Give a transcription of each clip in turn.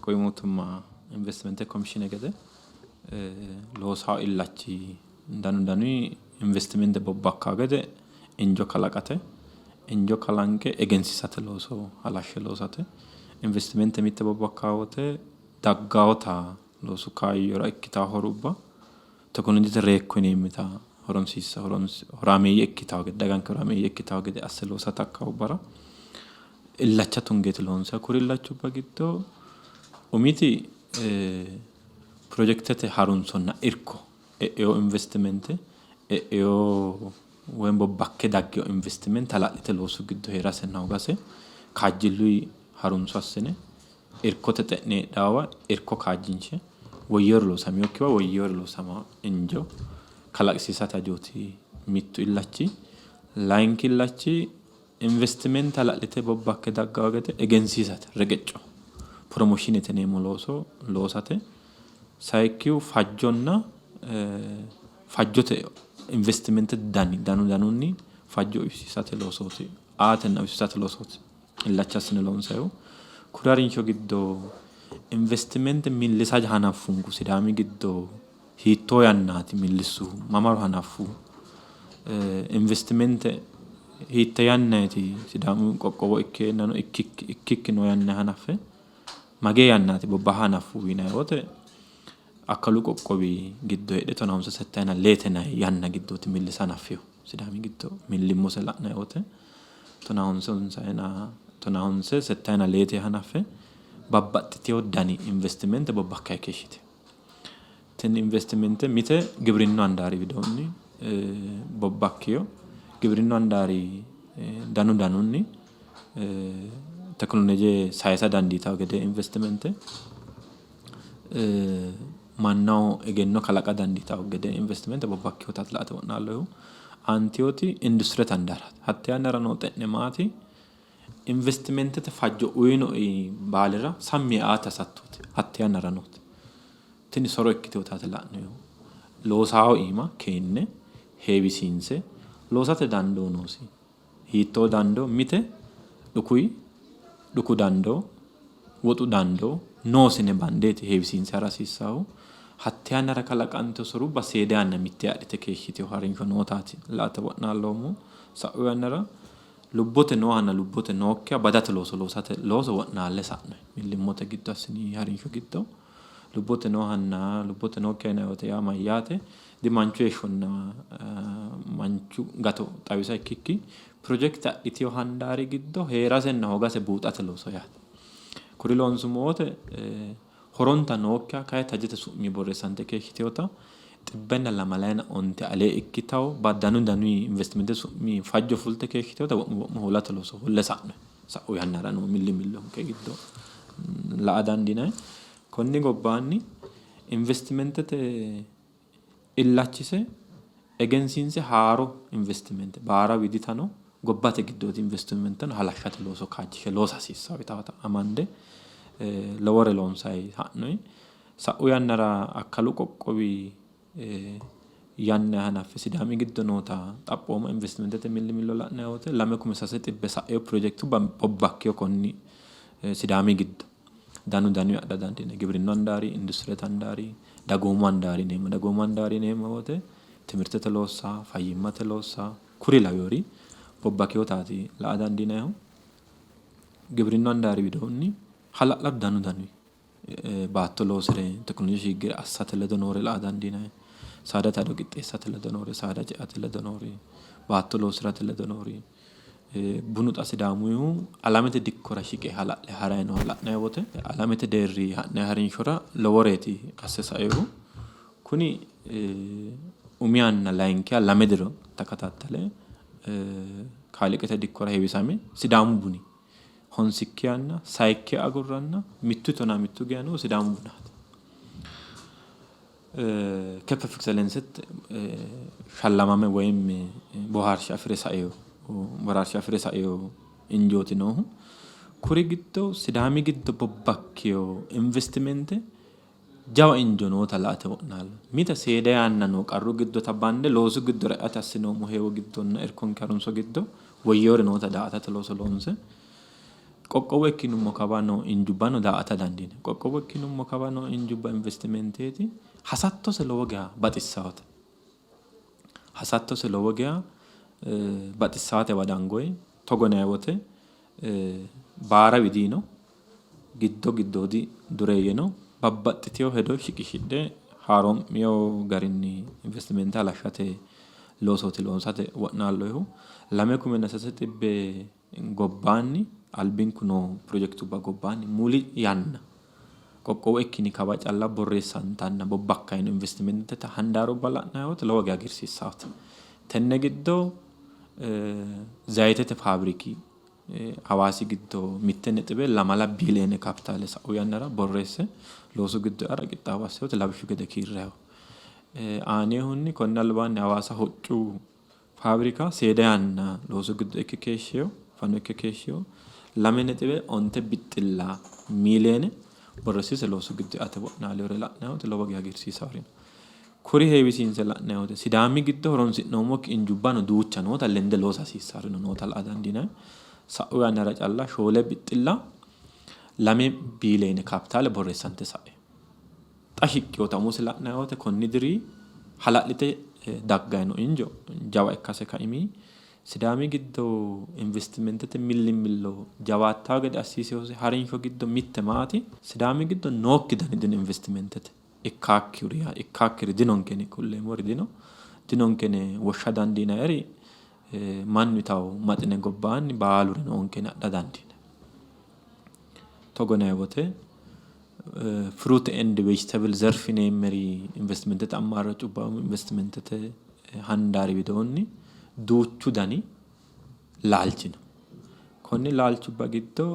Qoqqowi Mootimma Investimentete Komishiine gede loosawo illachi danu danuyi investimente bobbakkawo gede injo kalaqate, injo kalanqe egensiisate looso halashshe loosate. Investimente mitte bobbakkawo wote daggawota loosu kaayyora ikkitawo horubba tekinolojete reekko yineemmota horonsiissa horaameeyye ikkitawo gede daganke horaameeyye ikkitawo gede asse loosate akkawubbara illacha tungeeti loonsannihu. Kuri illachubba giddo umiti pirojekitete harunsonna irko e'ewo investimente e'ewo woyi bobbakke daggino investimente hala'lite loosu giddo hee'rasenna hoogase kaajjilluyi harunso assine irkote xe'ne heedhaawa irko kaajjinshe woyyewore loosaminokkiwa woyyewore loosama injo kalaqisiisate hajooti mittu illachi. Layinki illachi investimente hala'lite bobbakke daggawo gede egensiisate reqecco piromoshiinete yineemmo looso loosate. Sayikkihu fajjonna fajjote investimentete dani danu danunni fajjo uyisiisate loosooti aatenna uyisiisate loosooti illacha assine loonsayihu. Kuri harinsho giddo investimente millisa hanaffunku Sidaami giddo hiittoo yannaati millissuhu? Mamaro hanaffu? Investimente hiitte yannayti Sidaamu qoqqowo ikkeennano ikkikki noo yanna hanaffe magee yannaati bobbaha hanaffu yinanni wote akkalu qoqqowi giddo heedhe tonaa honse settayina leete yanna giddooti millisa hanaffinohu. Sidaami giddo millimmose la'nanni wote tonaa honse honsayina tonaa honse settayina leete hanaffe babbaxxitino dani investimente bobbakkanni keeshshitino. Tini investimente mite giwirinnu handaari widoonni bobbakkino. Giwirinnu handaari danu danunni tekinoloje sayisa dandiitanno gede investimente mannaho egenno kalaqa dandiitanno gede investimente bobbakkinota la''ate wo'naalloonni. Aantinoti industirete handaaraati. Hatte yannara noo xe'ne maati? Investimentete fajjo uyinoe baalira sammi yee aate hasattooti hatte yannara nooti. Tini soro ikkitinotaati la'noyihu. Loosawo iima keenne heewisiinse loosate dandoo noosi. Hiittoo dandoo? Mite dhukuyi, dhuku dandoo, woxu dandoo noosi yine bandeeti heewisiinse hara hasiissaahu. Hatte yannara kalaqantino sorubba seeda yanna mittee adhite keeshshitino harinsho nootaati la''ate wo'naalloommohu. Sa'u yannara lubbote noohanna lubbote nookkiha badate looso loosate looso wo'naalle sa'noyi. Millimmote giddo assini harinsho giddo lubbote noohanna lubbote nookkiha yinanni woyte yaa mayyaate? Di manchu heeshshonna manchu gato xawisa ikkikki pirojekite adhitino handaari giddo hee'rasenna hoogase buuxate looso yaate. Kuri loonsummo wote horonta nookkiha kayi tajete su'mi borreessante keeshshitinota xibbenna lamalayina onte alee ikkitanno danu danuyi investimentete su'mi fajjo fulte keeshshitinota wo'mu wo'ma hoolate looso holle sa'noyi. Sa'u yannara noo millimillonke giddo la''a dandiinanni. Konni gobbaanni investimentete illachise egensiinse haaro investimente baara widitano gobbate giddoodi investimenteno halashshate looso kaajjishe loosa hasiissanno yitawota amande lowore loonsanni ha'noyi. Sa'u yannara akkalu qoqqowi yanna hanaffe Sidaami giddo noota xaphooma investimentete millimillo la'nanni woyte 2,300 sa'ino pirojekitubba bobbakkino konni Sidaami giddo. Danu danuyi adha dandiinanni. Giwirinnu handaari, industirete handaari, dagoomu handaari yineemmo. Dagoomu handaari yineemmo woyte timirtete loossa, fayyimmate loossa kuri lawinori bobbakinotaati la''a dandiinannihu. Giwirinnu handaari widoonni hala'ladu danu danuyi baatto loosire tekinoloje shiggire assate ledo noore la''a dandiinanni. Saadate ado qixxeessate ledo noore, saada ceate ledo noori, baatto loosirate ledo noori, bunu xa Sidaamuyihu alamete dikkora shiqe hala'le harayi nooha la'nayi wote alamete deerri ha'nayi harinshora loworeeti asse sainohu. Kuni umihanna layinkiha lame diro takatattale kaaliiqete dikkora heewisame Sidaamu buni honsikkihanna sayikkiha agurranna mittu tonaa mittu geya noohu Sidaamu bunaati. Keppe of Excellence shallamame woyim boohaarsha afi're saino baraarsha afi're saino injooti noohu. Kuri giddo Sidaami giddo bobbakkino investimente jawa injo noota la''ate wo'naalloonni. Mite seeda yanna noo qarru giddota bande loosu giddora eate assinoommo heewo giddonna irkonke harunso giddo woyyinori noota daa''atate looso loonse. Qoqqowo ikkinummo kawa noo injubbano daa''ata dandiinanni. Qoqqowo ikkinummo kawa noo injubba investimenteeti hasattose lowo geya baxissawote. Hasattose lowo geya baxissawotewa dangoyi. Togo yinanni wote baara widiino giddo giddoodi dureeyyeno babbaxxitino hedo shiqishidhe haaroo'mino garinni investimente halashshate loosooti loosate wo'naalloyihu. 2300 gobbaanni albinku noo pirojekitubba gobbaanni muli yanna qoqqowo ikkini kawa calla borreessantanna bobbakkanni no investimentete handaarubba la'nanni woyte lowo geya hagiirsiissawote. Tenne giddo zayitete faabriki Hawaasi giddo 1.2 biiliyeene kaapitaale sa'u yannara borreesse loosu giddo eara qixxaawo assinoti lawishshu gede kiirrayiho. Aanihunni konni albaanni Hawaasa hoccu faabrika seeda yanna loosu giddo ikke keeshshino, fano ikke keeshshino. 2.9 bixxilla miiliyeene borreessiise loosu giddo eate wo'naalinore la'nanni woyte lowo geya hagiirsiisawori no. Kuri heewisiinse la'nanni woyte Sidaami giddo horonsi'noommokki injubbano duucha noota lende loosa hasiissarino noota la''a dandiinanni. Sa'u yannara calla 4 bixxilla 2 biiliyeene kaapitaale borreessante sa'ino. Xa shiqqinota umose la'nanni woyte konni diri hala'lite dagganni no injo jawa ikkase kaimi Sidaami giddo investimentete millimillo jawaattanno gede assiisinose harinsho giddo mitte maati? Sidaami giddo nookki dani dino investimentete. Ikkaakkiri ikkaakkiri dinonke yine kulleemmori dino. Dinonke yine woshsha dandiinayiri mannu yitawo maxine gobbaanni baaluri noonke yine adha dandiinanni. Togo yinanni wote fruit and vegetable ዘርፍ yineemmeri investimentete ammaaracubba investimentete handaari widoonni duuchu dani laalchi no. Konni laalchubba giddo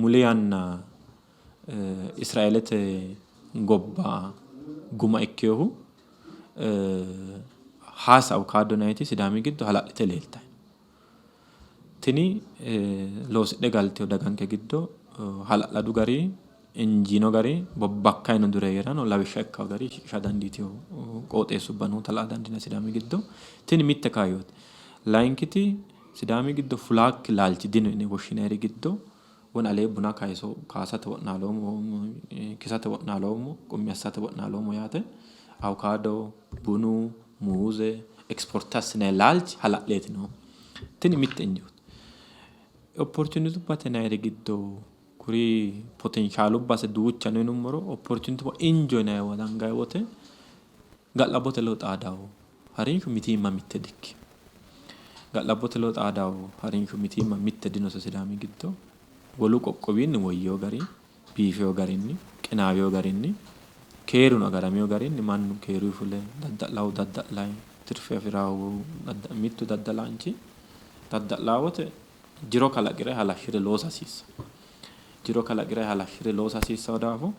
muli yanna Israeelete gobba guma ikkinohu Haas awukaado yinanniti Sidaami giddo hala'lite leeltanno. Tini loosidhe galtino daganke giddo hala'ladu gari injiino gari bobbakkanni noo dureeyyerano lawishsha ikkanno gari shiqisha dandiitino qooxeessubba noota la'a dandiinanni Sidaami giddo. Tini mitte kaayyooti. Layinkiti Sidaami giddo fulaakki laalchi dino yine woshshinayiri giddo wona alee buna kayiso kaasate wo'naaloommo, kisate wo'naaloommo, qummi assate wo'naaloommo yaate. Awukaado, bunu, muuze ekispoorte assinanni laalchi hala'leeti noohu. Tini mitte injooti. Opportunitubbate yinanniri giddo kuri potenshaalubbase duucha no yinummoro opportunitubba injo yinanniwa danganni wote ga'labbote ledo xaadawo harinsho mitiimma mitte dikkino. Ga'labbote ledo xaadawo harinsho mitiimma mitte dinose Sidaami giddo. Wolu qoqqowinni woyyeewo garinni, biifewo garinni, qinaawewo garinni, keeruno agaramewo garinni mannu keeruyi fule dadda'lawo dadda'layi tirfe afi'rawo mittu daddalaanchi dadda'lawo wote jiro kalaqire halashshire loosa hasiissanno. Jiro kalaqire halashshire loosa hasiissanno daafo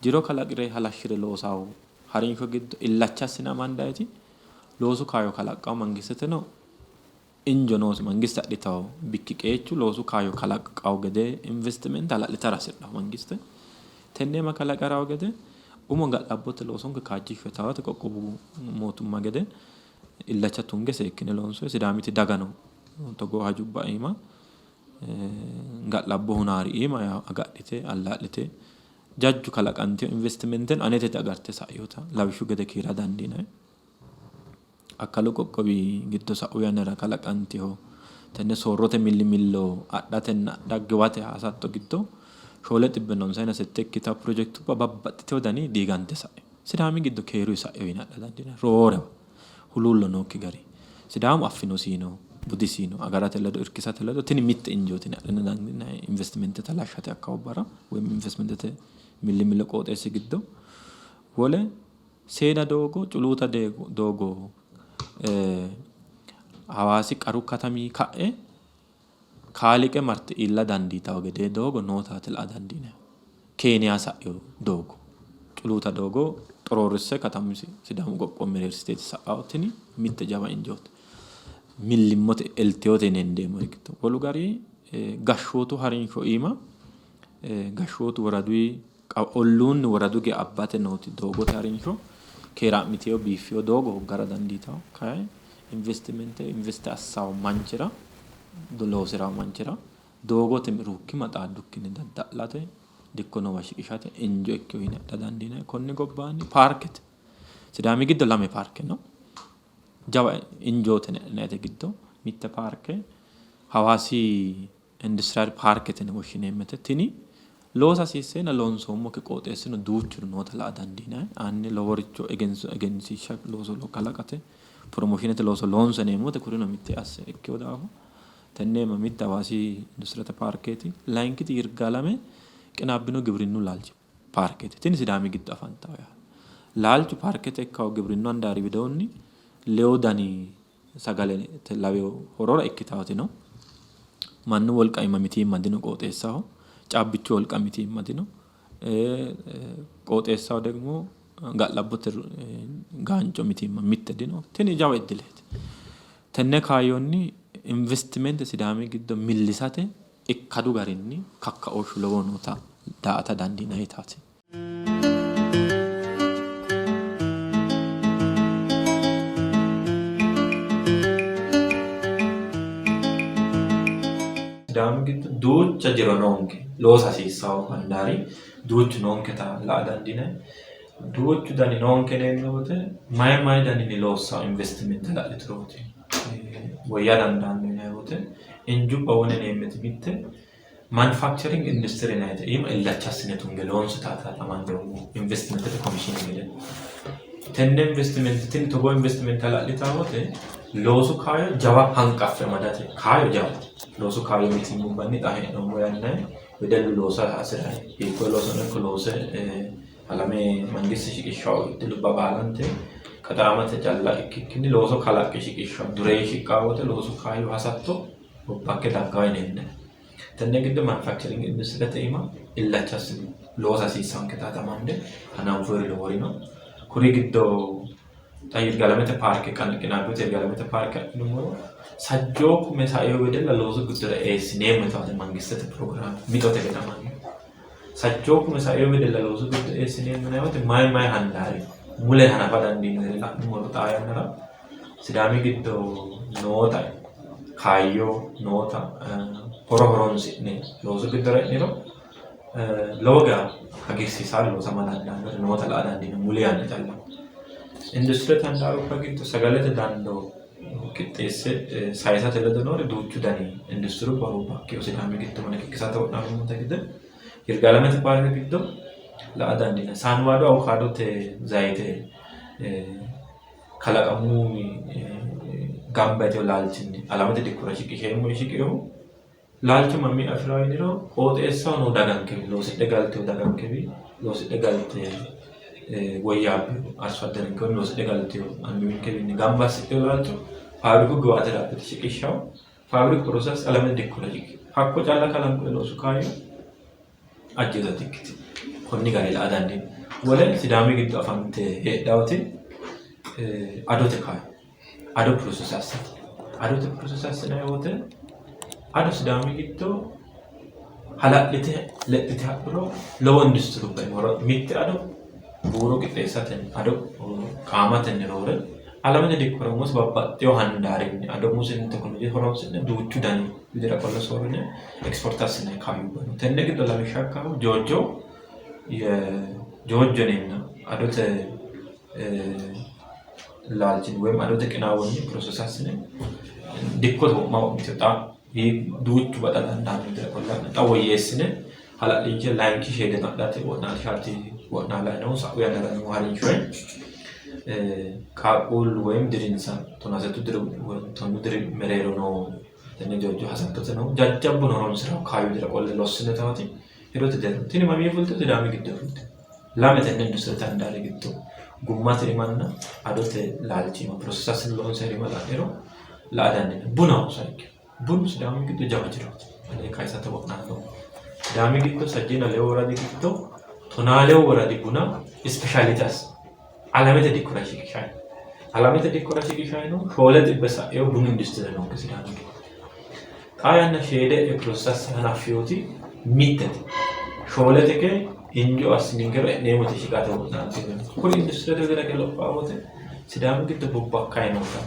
jiro kalaqire halashshire loosawo harinsho giddo illacha assine amandayiti loosu kaayyo kalaqqawo mangisteteno injo noosi mangiste adhitawo bikki qeechu loosu kaayyo kalaqqawo gede investimente hala'litara hasidhawo mangiste tenne ma kalaqarawo gede umo ga'labbote loosonke kaajjishsho tawate qoqqowu mootimma gede illacha tunge seekkine loonsoyi. Sidaamiti dagano togoo hajubba iima ga'labbo hunaari iima agadhite allaa'lite jajju kalaqantino investimenteno anetete agarte sa'inota lawishshu gede kiira dandiinanni. Akkalu qoqqowi giddo sa'u yannara kalaqantino tenne soorrote millimillo adhatenna adha giwate hasatto giddo 858 ikkitanno pirojekitubba babbaxxitino dani diigante sa'ino. Sidaami giddo keeruyi sa'ino yine adha dandiinanni roorewa huluullo nookki gari Sidaamu affinosino budisino agarate ledo irkisate ledo tini mitte injooti yine adhina dandiinanni investimentete halashshate akkawabbara woyi investimentete millimillo qooxeessi giddo wole seeda doogo culuuta doogo Hawaasi qaru katami ka'e Kaaliiqe marte iilla dandiitanno gedee doogo nootaati la'a dandiinannihu. Keeniya sa'ino doogo, culuuta doogo xoroorrisse katamu Sidaamu qoqqowo mereersiteeti sa'annohu. Tini mitte jawa injooti. Millimmote eltewote yine hendeemmori giddo. Wolu gari gashshootu harinsho iima gashshootu woraduyi olluunni woradu geya abbate nooti doogote harinsho keeraa'mitino biiffino doogo hooggara dandiitanno. Kayi investimente investe assawo manchira loosirawo manchira Doogote ruukkima xaaddukkinni dadda'late dikko noowa shiqishate injo ikkino yine adha dandiinanni. Konni gobbaanni paarkete. Sidaami giddo lame paarke no. Jawa injoote yine adhinannite giddo mitte paarke Hawaasi Industiriyaal paarkete yine woshshineemmote. Tini loosa hasiisseenna loonsoommokki qooxeessino duuchuri noota la''a dandiinanni. Hanni loworicho egensiishsha looso kalaqate piromoshiinete looso loonso yineemmo woyte kurino mitte asse ikkino daafo tenne mitte Hawaasi Industirete paarkeeti. Layinkiti Yirgaalame qinaabbino giwirinnu laalchi paarkeeti. Tini Sidaami giddo afantanno yaate. Laalchu paarkete ikkanno giwirinnu handaari widoonni lewu dani sagalete lawewo horora ikkitaati no. Mannu wolqa iima mitiimma dino qooxeessaho. Caabbichu wolqa mitiimma dino. Qooxeessaho degimo ga'labbote gaanco mitiimma mitte dino. Tini jawa iddileeti. Tenne kaayyonni investimente Sidaami giddo millisate ikkadu garinni kakkaooshshu lowohu noota daa''ata dandiinannitaati. Sidaamu giddo duucha jiro noonke loosa hasiissanno handaari duuchu noonketa la''a dandiinanni. Duuchu dani noonke yineemmo woyte mayi mayi daninni loossawo investimente hala'liturooti woyya dandaanno yinanni woyte injubba wone yineemmoti mitte Manufakchering industire yinannite iima illacha assine tunge loonsitaati amandoommohu investimentete komishiine gede. Tenne investimente tini togoo investimente hala'litanno wote loosu kaayyo jawa hanqaffe amadate kaayyo jawate. Loosu kaayyo mitiimmubbanni xa hee'noommo yannanni wedellu loosa hasi'ranno. Hiikkoye loosono ikko loose halame mangiste shiqishshanno iddilubba baalante qaxaramate calla ikkikkinni looso kalaqqe shiqishshanno dureeyye shiqqanno wote loosu kaayyo hasatto bobbakke dagganno yine hendanni. Tenne giddo manufakcheringe industirete iima illacha assine loosa hasiissannonketa amande hananfoyiri lowori no. Kuri giddo xa Yirgaalamete paarke qinaabbeete Yirgaalamete paarke adhinummoro sajjoo kume saewo wedella loosu giddora eessineemmo yitawote mangistete pirogiraame mixote gede amande. Sajjoo kume saewo wedella loosu giddo eessineemmo yinanni woyte mayi mayi handaari mule hanafa dandiinannire la'nummoro xaa yannara Sidaami giddo noota kaayyo noota horo horonsi'ne loosu giddora e'niro lowo geya hagiirsiisaari loosama dandaannori noota la'a dandiinanni muli yanna calla. Industirete handaarubba giddo sagalete dandoo qixxeesse sayisate ledo noori duuchu dani industirubba bobbakkino Sidaami giddo mine kikkisate wo'naalummonte gede Yirgaalamete paarke giddo la'a dandiinanni. Saanwaado awukaadote zayite kalaqamunni gamba yitino laalchinni alamete dikkora shiqisheemmo yee shiqinohu laalcho mamii afiranno yiniro qooxeessaho noo dagankewi loosidhe galtino dagankewi loosidhe galte woyyaabbino arso adderenkewi loosidhe galtino annuwinkewiinni gamba assidhino laalcho faabiriku giwaatera abbite shiqishshanno. Faabiriku pirosesse alamete dikkora shiqishanno. Hakko calla kalanqoonni loosu kaayyo ajjinota dikkitino. Konni garinni la''a dandiinanni. Wole Sidaami giddo afante heedhawoti adote kaayyo ado pirosese assate. Adote pirosese assinanni woyte ado Sidaami giddo hala'lite lexxite hadhuro lowo industirubba mitte ado buuro qixxeessatenni ado qaamatenni roore alamete dikkora umose babbaxxewo handaarinni ado umose tekinoloje horonsi'ne duuchu dani widira qolle soorrine ekispoorte assinanni kaayyubba no. Tenne giddo lawishsha ikkannohu joojjo joojjo yineenna adote laalchinni woyi adote qinaawonni pirosese assine dikkote wo'ma wo'mitino xa duuchu baxa dandaanno widira qolle xa woyyeessine hala'linshe layinki sheedeno adhate wo'naalshaati wo'naalanni noohu sa'u yannara noo harinshonni qaaqquullu woyi dirinsa tonaa settu diri woyi tonnu diri mereero noo tenne joojjo hasattote noohu jajjabbuno horonsiranno kaayyo widira qolle lossinetaati hedote deerra. Tini mamii fultino? Sidaami giddo fultino. Lame tenne industirete handaari giddo gummate iimanna adote laalchi iima pirosese assine loonsayiri iima la'niro la'a dandiinanni. Bunaho sayikkihu. Bunu Sidaami giddo jawa jirooti. Ane kayisate wo'naalloommo. Sidaami giddo sajjiina lewu woradi giddo tonaa lewu woradi buna ispeeshaalite asse alamete dikkora shiqishanni alamete dikkora shiqishanni no 700 sa'ewo bunu industire noonke Sidaami giddo. Xaa yanna sheede e'e pirosese assa hanaffinoti mittete. Shoolete ke injo assininkero e'neemmote shiqate wo'naaltino. Kuri industirete widira hige lophanno wote Sidaami giddo bobbakkanni noota.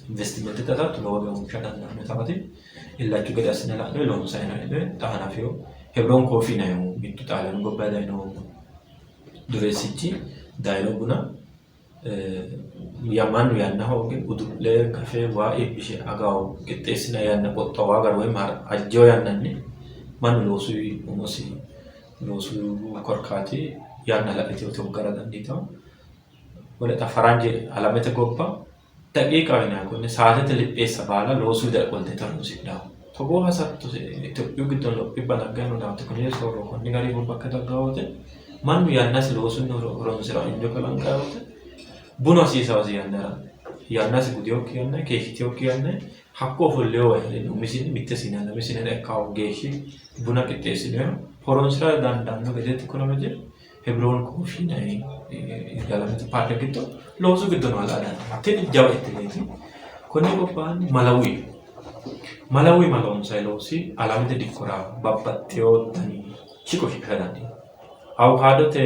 Investimentete hasatto lowo geeshsha wonsha dandaannotaati. Illachu gede assine la'ne loonsanni hee'noonni. Xa hanafino Hebiroon Koofi yinannihu mittu xaaliyaanu gobbanni dayino dureessichi dayino buna mannu yanna hooge udu'le gafe waa iibbishe agawo qixxeessinanni yanna qoxxowa gara woyi ajjewo yannanni mannu loosuwi umosi loosu korkaati yanna hala'liteyooti hoggara dandiitawo. Wole xa faranje alamete gobba daqiiqaho yinanni konne saatete lipheessa baala loosu widira qolte horonsidhanno. Togoo hasatto Itophiyu giddo lophibba dagganni noo daafo tekinolojete soorro konni garinni gobbanke dagganno woyte mannu yannasi loosunni horonsira injo kalanqanni woyte bunu hasiisawosi yannara yannasi gudinokki yanna keeshshitinokki yanna hakko ofolleyowa heerenni umisinni mitte siine lame siinera ikkawo geeshshi buna qixxeessinoyiha horonsira dandaanno gede tekinoloje Hebiroon Koofi yinanni Yirgaalamete paarke giddo loosu giddo nooha la'a dandiinanni. Tini jawa iddileeti. Konni gobbaanni Malawi Malawi iima loonsanni loosi alamete dikkora babbaxxewo dani shiqo shiqisha dandiinanni. Awukaadote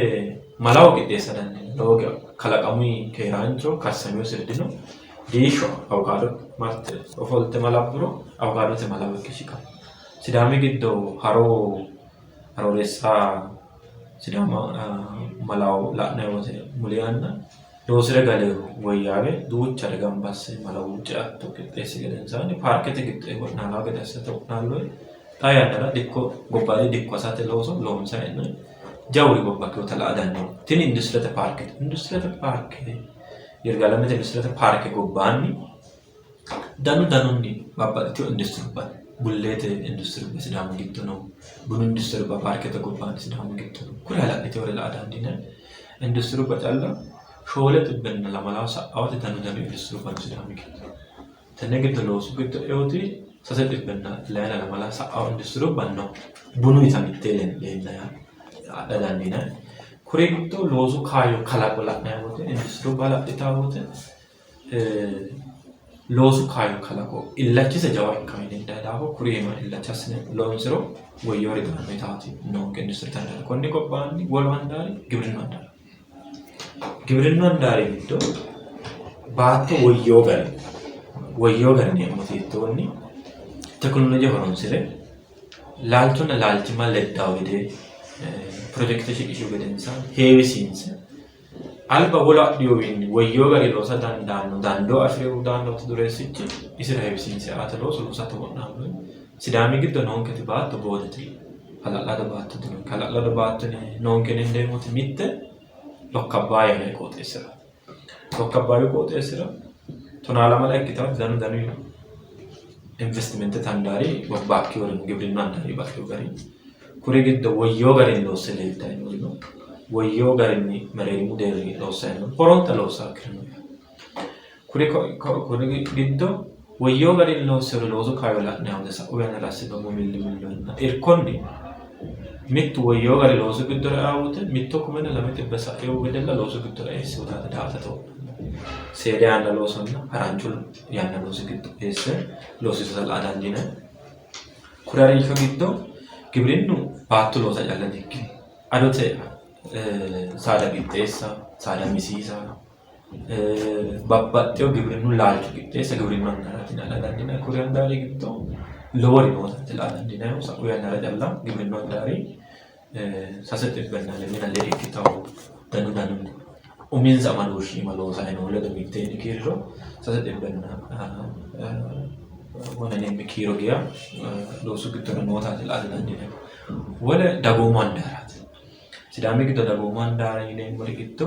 malawo qixxeessa dandiinanni. Lowo geya kalaqamuyi keeraancho karsamewosiri dino. Diishsho awukaado marte ofolte malabburo awukaadote malawo ikke shiqanno. Sidaami giddo haroo Arooreessa Sidaama malawo la'nayi woyte muli yanna loosire gale woyyaawe duuchare gamba asse malawu ceatto qixxeessi gedensaanni paarkete giddo e"e wo'naalanno gede assate wo'naalloonni. Xaa yannara dikko gobbayidi dikko hasate looso loonsayi hee'noonni. Jawuri bobbakkinota la"a dandiinoonni. Tini industirete paarkeeti. Industirete paarke Yirgaalamete industirete paarke gobbaanni Danu danunni babbaxxiteyo industirubba no. Bulleete industirubba sidaamu giddo no. Bunu industirubba paarkete gobbaanni sidaamu giddo no. Kuri hala'liteyore la'a dandiinanni. Industirubba calla 740 sa'awoti danu danu industirubba no sidaami giddo. Tenne giddo loosu giddo e'ewoti 320 sa'awo industirubba no. Bunuyita mittee leella adha dandiinanni. Kuri giddo loosu kaayyo kalaqo la'nayi woyte industirubba hala'litawo woyte loosu kaayyo kalaqo illachise jawa ikkanno yine hendanni daafo kuri iima illacha assine loonsiro woyyinori daanno yitaati noonke industirete handaari. Konni gobbaanni wolu handaari giwirinnu handaaraati. Giwirinnu handaari giddo baatto woyyewo garinni woyyewo garinni yineemmoti hiittoonni tekinoloje horonsire laalchonna laalchimma leddawo gede pirojekite shiqishihu gedensaanni heewisiinse Alba wolu adhinowiinni woyyino garinni loosa dandaanno dandoo afi'rinohu daanno dureessichi isira heewisiinse aate looso loosate wo'naalloonni. Sidaami giddo noonketi baatto boodete. Hala'lado baatto dinonke. Hala'lado baatto noonke yine hendeemmoti mitte Lokka Abbaayya yinanni qooxeessiraati. Lokka Abbaayyu qooxeessira 12 ikkitawoti danu danuyi investimentete handaari bobbakkinori no, giwirinnu handaari baxxewo garinni. Kuri giddo woyyino garinni loosse leeltanni noori no, woyyino garinni mereerimu deerrinni loossanni noori no, horonta loossaakkiri no. Kuri giddo woyyino garinni loossewori loosu kaayyo la'nayi woyte sa'u yannara assinoommo millimillonna irkonni mittu woyyino garinni loosu giddora eanno woyte 1,200 sa'ino wedella loosu giddora eessinotaati daa''atate seeda yanna loosonna harancho yanna loosi giddo eesse loosiisata la''a dandiinanni. Kuri harinsho giddo giwirinnu baatto loosa calla dikkino. Adote saada qixxeessa, saada misiisa, babbaxxewo giwirinnu laalcho qixxeessa giwirinnu handaaraati yine adha dandiinanni. Kuri handaari giddo lowori noota la''a dandiinanni. Sa'u yannara calla giwirinnu handaari 300 lee ikkitanno danu danunni uminsa amadooshshi iima loosanni noo ledo mitteenni kiirriro 300 kiiro geya loosu giddora nootaati la''a dandiinannihu. Wole dagoomu handaaraati. Sidaami giddo dagoomu handaara yineemmori giddo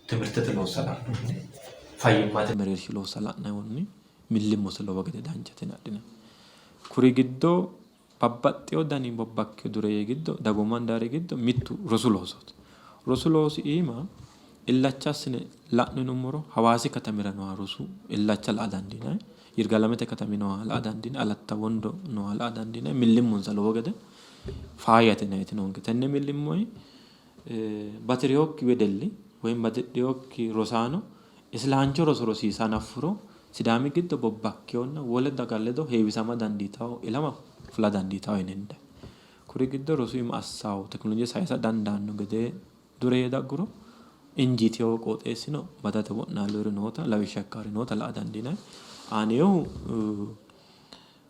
timirtete loossa la'nohunni fayyimmate mereershi loossa la'nohunni millimmose lowo gede danchate yine adhinanni. Kuri giddo Babbaxxino dani bobbakkino dureeyye giddo dagoomu handaari giddo mittu rosu loosooti. Rosu loosi iima illacha assine la'no yinummoro Hawaasi katamira nooha rosu illacha la'a dandiinanni. Yirgaalamete katami nooha la'a dandiinanni. Alatta wondo nooha la'a dandiinanni. Millimmonsa lowo gede faayyate yinanniti noonke. Tenne millimmonni bati'rinokki wedelli woyi batidhinokki rosaano Isilaancho roso rosiisa hanaffuro Sidaami giddo bobbakkinonna wole daga ledo heewisama dandiitanno ilama fula dandiitanno yine hendanni. Kuri giddo rosu iima assawo tekinoloje sayisa dandaanno gedee dureeyye dagguro injiitino qooxeessino badate wo'naalloori noota lawishsha ikkaari noota la''a dandiinanni. Aanehu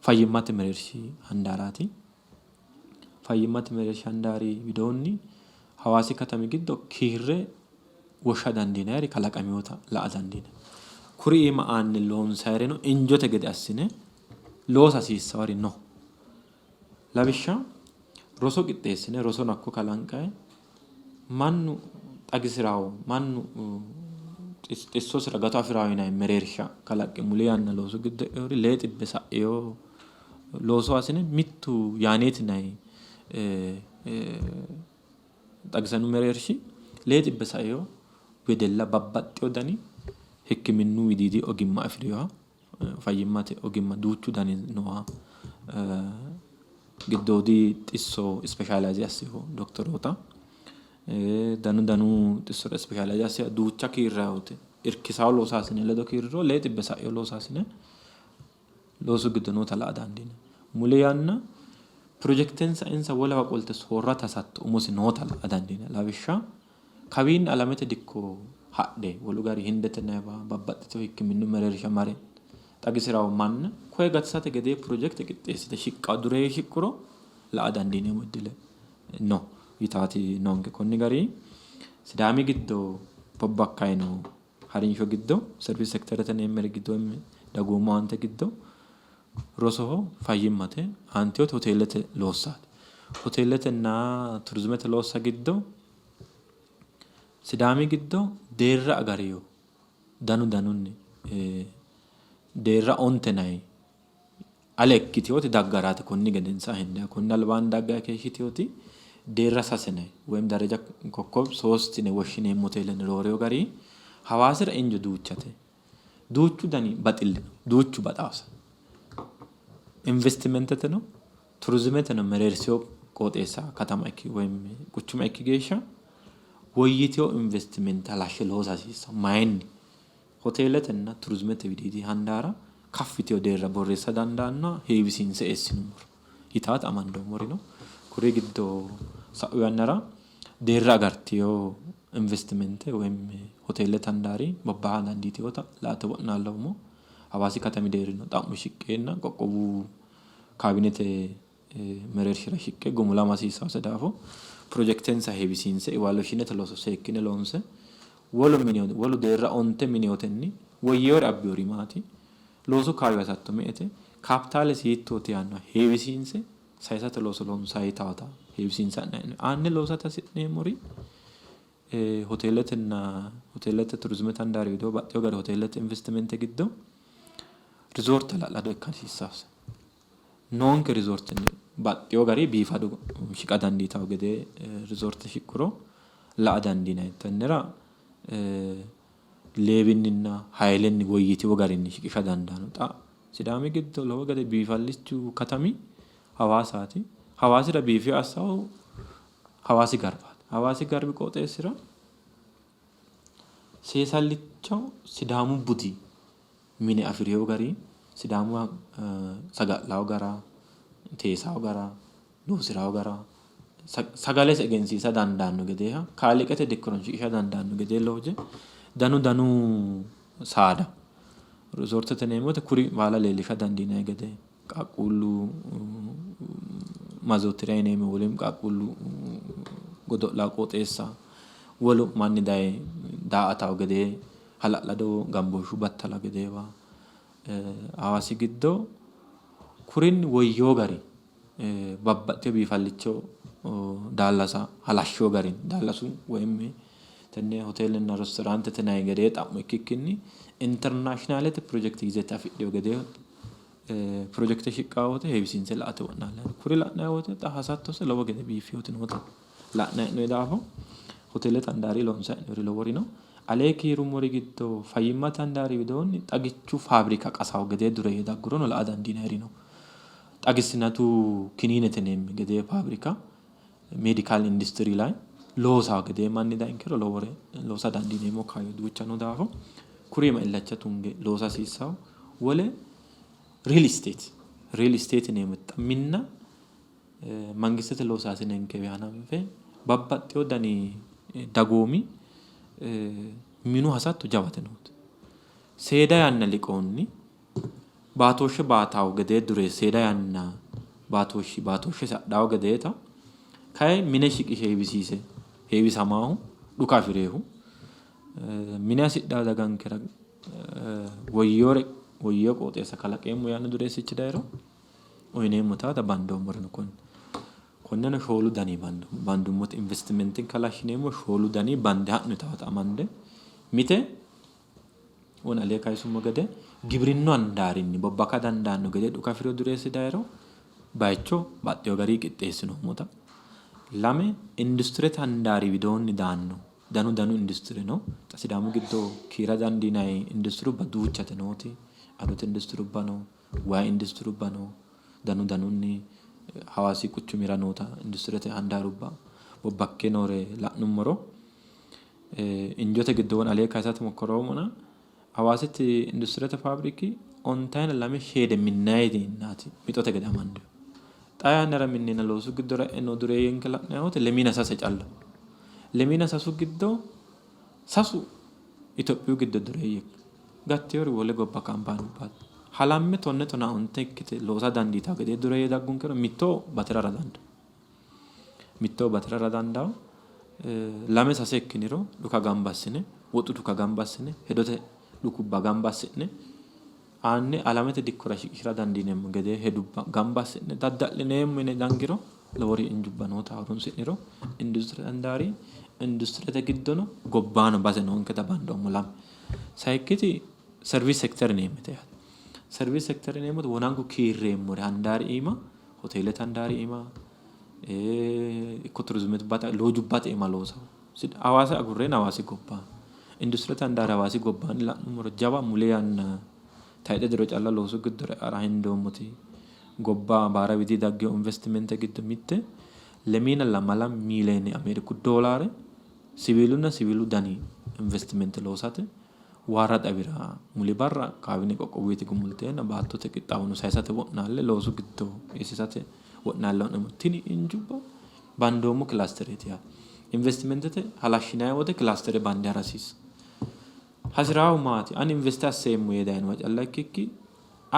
fayyimmate mereershi handaaraati. Fayyimmate mereershi handaari widoonni Hawaasi katami giddo kiirre woshsha dandiinanniri kalaqaminota la''a dandiinanni. Kuri iima aanne loonsayireno injote gede assine loosa hasiissawori no. Lawishsha roso qixxeessine rosono hakko kalanqayi mannu xagisirawo mannu xissosira gato afirawo yinanni mereersha kalaqqe muli yanna loosu giddo e'inori 600 sa'ino looso assine mittu Yaaneeti yinanni xagisanno mereershi 600 saino wedella babbaxxino dani hikkiminnu widiidi ogimma afirinoha fayyimmate ogimma duuchu dani nooha giddoodi xisso ispeeshaalayze assino doktoroota danu danu xissora ispeeshaalayze assino duucha kiirranni irkisawo loosaasine ledo kiirriro 600 sa'ino loosaasine loosu giddo noota la''a dandiinanni. Muli yanna pirojekitensa insa wolewa qolte soorrate hasatto umosi noota la''a dandiinanni. Lawishsha kawiinni alamete dikko hadhe wolu gari Hindete yinanniwa babbaxxitino hikkiminnu mereersha mare xagisi'ranno manna koye gatisate gedee pirojekite qixxeessite shiqqanno dureeyye shiqquro la''a dandiineemmo iddile no yitaati noonke. Konni gari Sidaami giddo bobbakkanni noo harinsho giddo service sekiterete yineemmeri giddo dagoomu owaante giddo rosoho, fayyimmate, aantinote hoteelete loossaati. Hoteeletenna turizimete loossa giddo Sidaami giddo deerra agarino danu danunni deerra onte yinanni ale ikkitinoti daggaraati konni gedensaanni hendanni. Konni albaanni dagganni keeshshitinoti deerra sase yinanni woyim dereja kokkob soost yine woshshineemmo hoteelenni roorino gari Hawaasira injo duuchate. Duuchu dani baxilli no, duuchu baxaawose. Investimenteteno turizimeteno mereersino qooxeessa katama ikki woyim quchuma ikki geeshsha woyyitino investimente halashshe loosa hasiissanno. Mayinni? Hoteeletenna turizimete widiidi handaara kaffi yitino deerra borreessa dandaannoha heewisiinse eessinummoro yitaata amandoommori no. Kuri giddo sa'u yannara deerra agartino investimente woyim hoteelete handaari bobbaha dandiitinota la''ate wo'naalloommo. Hawaasi katami deerrino xa'mo shiqqeenna qoqqowu kaawinete mereershira shiqqe gumulama hasiissannose daafo pirojekitensa heewisiinse iwaalueshiinete looso seekkine loonse wolu mini wolu deerra onte miniyotenni woyyinore abbinori maati, loosu kaayyo hasatto me''ete, kaapitaalesi hiittooti yaannoha heewisiinse saysate looso loonsanni yitaata heewisiinse ha'nanni hee'noonni. Aanne loosate hasi'neemmori hoteeletenna hoteelete turizimete handaari widoo baxxeewo gari hoteelete investimente giddo rizoorte hala'lado ikka hasiissaase. Noonke rizoortenni baxxeewo gari biifado shiqa dandiitawo gede rizoorte shiqquro la''a dandiinanni. Tennera leewinninna hayilenni woyyitino garinni shiqisha dandaanno. Xa Sidaami giddo lowo gede biifallichu katami Hawaasaati. Hawaasira biifewo assawo Hawaasi garbaati. Hawaasi garbi qooxeessira seesallicho Sidaamu budi mine afi'rewo gari Sidaamu saga'lawo gara, teesawo gara, loosirawo gara, sagalesi egensiisa dandaanno gedeeha kaaliiqate dikkono shiqisha dandaanno gedee looje danu danu saada rizoortete yineemmo woyte kuri baala leellisha dandiinanni gede qaaqquullu mazootiriya yineemmo woleno qaaqquullu godo'lawo qooxeessa wolu manni daye daa''atawo gede hala'lado gambooshshu battala gedeewa Hawaasi giddo kurinni woyyewo gari babbaxxewo biifallicho daallasa halashshewo garinni daallasu woyim tenne hoteelenna restooraantete yinanni gedee xa'mo ikkikkinni internaashinaalete pirojekite yizete afidhewo gedee pirojekite shiqqawo woyte heewisiinse la''ate wo'naallanni. Kuri la'nayi woyte xa hasattose lowo gede biiffewoti noota la'nayi hee'noyi daafo hoteelete handaari loonsayi hee'noyiri lowori no. Alee kiirummori giddo fayyimmate handaari widoonni xagichu faabirika qasawo gedee dureeyye daggurono la''a dandiinayiri no. Xagisinatu kiniinete yineemmi gedee faabirika meedikaal industry lay loosawo gedee manni dayinkero lowore loosa dandiineemmo kaayyo duucha noo daafo kuri iima illacha tunge loosa hasiissawo. Wole riil isteeti riil isteeti yineemmoti xa minna mangistete loosaasinenkewi hananfe babbaxxewo dani dagoomi Minu hasatto jawate noote. Seeda yanna liqoonni baatooshshe baatawo gedee dureessi seeda yanna baatooshshi baatooshshesi adhawo gedeeta kayi mine shiqishe heewisiise heewisamaahu dhuka afi'reehu mine hasidhawo dagankera woyyewore woyyewo qooxeessa kalaqeemmo yaanno dureessichi dayiro uyineemmota bandoommore no konne. Konneno shoolu dani bandummote investimentenke halashshineemmo shoolu dani bande ha'nitawota amande mite wona alee kayisummo gede gibrinnu handaarinni bobbaka dandaanno gede dhuka afi'rino dureessi dayiro baycho baxxewo garinni qixxeessinoommota, lame industirete handaari widoonni daanno danu danu industire no. Xa Sidaamu giddo kiira dandiinanni industirubba duuchate nooti. Adote industirubba no, wayi industirubba no, danu danunni Hawaasi quchumira noota industirete handaarubba bobbakke noore la'nummoro injote giddo wona alee kayisate mokkoroommona Hawaasiti industirete faabriki ontayina lame sheede minnayiti mixote gede amandoonni. Xaa yannara minneenna loosu giddora e'e noo dureeyyenke la'nanni woyte lemiina sase calla. Lemiina sasu giddo sasu Itophiyu giddo dureeyye gattinori wole gobba kaampaanubbaati. Halamme tonne tonaa onte ikkite loosa dandiitanno gedee dureeyye daggunkero mitto batirara dandaanno. Mitto batirara dandaanno. Lame sase ikkiniro dhuka gamba assine woxu dhuka gamba assine hedote dhukubba gamba assi'ne aane alamete dikkora shiqishira dandiineemmo gedee hedubba gamba assi'ne dadda'lineemmo yine dangiro lowori injubba noota horonsi'niro industirete handaari industirete giddono gobbaano base noonketa bandoommo lame. Sayikkiti service sector yineemmote yaate. Service sector yineemmoti wonanku kiirreemmori handaari iima hoteelete handaari iima ikko turizimete loojubbate iima loosawo. Hawaasa agurreenna Hawaasi gobbaanni industirete handaari Hawaasi gobbaanni la'nummoro jawa muli yanna tayxe diro calla loosu giddora e'ara hendoommoti gobba baara widii daggino investimente giddo mitte lemiina lamala miiliyeene Ameeriku doolaare siwiilunna siwiilu dani investimente loosate Waarra xawira muli barra kaawine qoqqowuyti gumulteenna baattote qixxaawono saysate wo'naalle loosu giddo eessisate wo'naalle hee'noommo. Tini injubba bandoommo kilaastereeti yaate. Investimentete halashshinanni woyte kilaastere bande hara hasiissanno. Hasiraahu maati? Ani investe asseemmo yee dayinoha calla ikkikki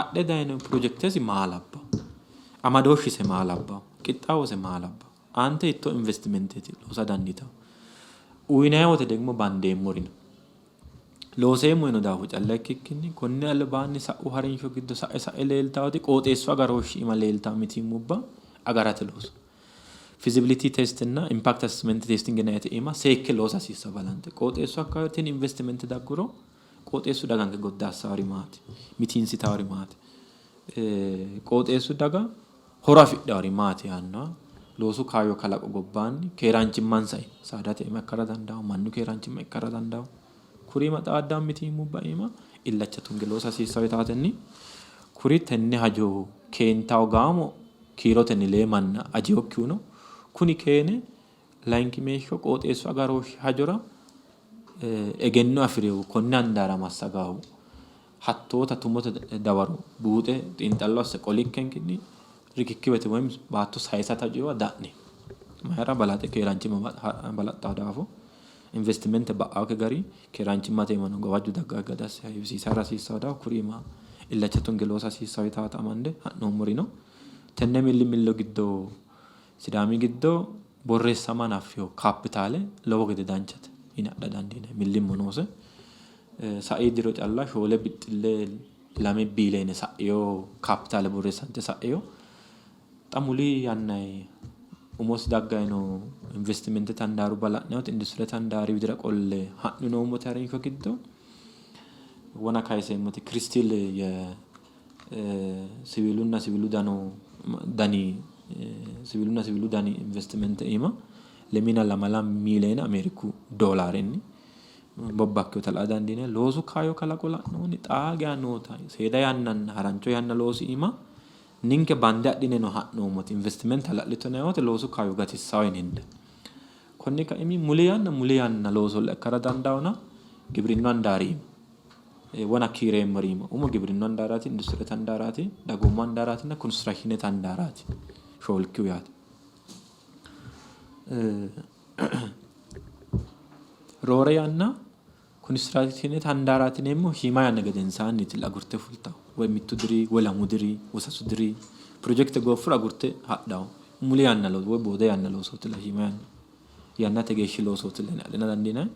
adhe dayino pirojekitesi maa labbawo? Amadooshshise maa labbawo? Qixxaawose maa labbawo? Aante hiittoo investimenteeti loosa dandiitanno? Uyinanni woyte degimo bandeemmori no. Looseemmo yiino daafo calla ikkikkinni konni albaanni sa'u harinsho giddo sa'e sa'e leeltaati qooxeessu agarooshshi iima leeltawo mitiimmubba agarate looso. Feasibility test nna impact assessment testing yinannite iima seekke loosa hasiissanno balanxe. Qooxeessu akkawaawera tini investimente dagguro qooxeessu daganke goddaassawori maati? Mitiinsitawori maati? Qooxeessu daga horo afidhawori maati yaannoha loosu kaayyo kalaqo gobbaanni keeraanchimmansa iima saadate iima ikkara dandaanno, mannu keeraanchimma ikkara dandaanno. Kuri iima xaaddanno mitiimmubba iima illacha tunge loosa hasiissanno yitaatenni kuri tenne hajo keentawo gaamo kiirotenni lee manna ajinokkihu no. Kuni keene layinkimeeshsho qooxeessu agarooshshi hajora egenno afi'rinohu konne handaara massagahu hattoota tumote dawaro buuxe xiinxallo asse qolikkenkinni rikikkibete woy baatto sayisate hajowa da'ni. Mayira balaxe keeraanchimma balaxxawo daafo investimente ba'aakki gari keeraanchimmate iimano gawajjo daggaakki gede asse heewisiisa hasiissanno daafo kuri iima illacha tunge loosa hasiissanno yitaata amande ha'noommori no. Tenne millimillo giddo Sidaami giddo borreessama hanaffino kaapitaale lowo gede danchate yine adha dandiinanni. Millimmo noose. Sai diro calla shoole bixxille lame biiliyeene sa'ino kaapitaale borreessante sa'ino. Xa muli yannanni umosi dagganni noo investimentete handaarubba la'nanni woyte industirete handaari widira qolle ha'nanni noommote harinsho giddo wona kayiseemmoti kiristiil siwiilunna siwiilu dano dani siwiilunna siwiilu dani investimente iima lemiina lamala miiliyeene Ameeriku doolaarenni bobbakkinota la''a dandiinanni. Loosu kaayyo kalaqo la'nohunni xaa geya noota seeda yannanna harancho yanna loosi iima ninke bande adhineno ha'noommoti investimente hala'litino yinanni woyte loosu kaayyo gatissanno yine hendanni. Konni kaimi muli yanna muli yanna loosolla ikkara dandaannona gibrinnu handaari iima wona kiireemmori iima umo gibrinnu handaaraati, industirete handaaraati, dagoomu handaaraatinna konistiraakshiinete handaaraati shoolkihu yaate. Roore yanna konistiraakshiinete handaaraati yineemmohu shiima yanna gedensaanniiti agurte fultahu. Woy mittu diri, woy lamu diri, woy sasu diri pirojekite gooffuro agurte hadhawo. Muli yanna looso woy boode yanna loosootilla shiima yanna yannate geeshshi loosootilla yine adhina dandiinanni.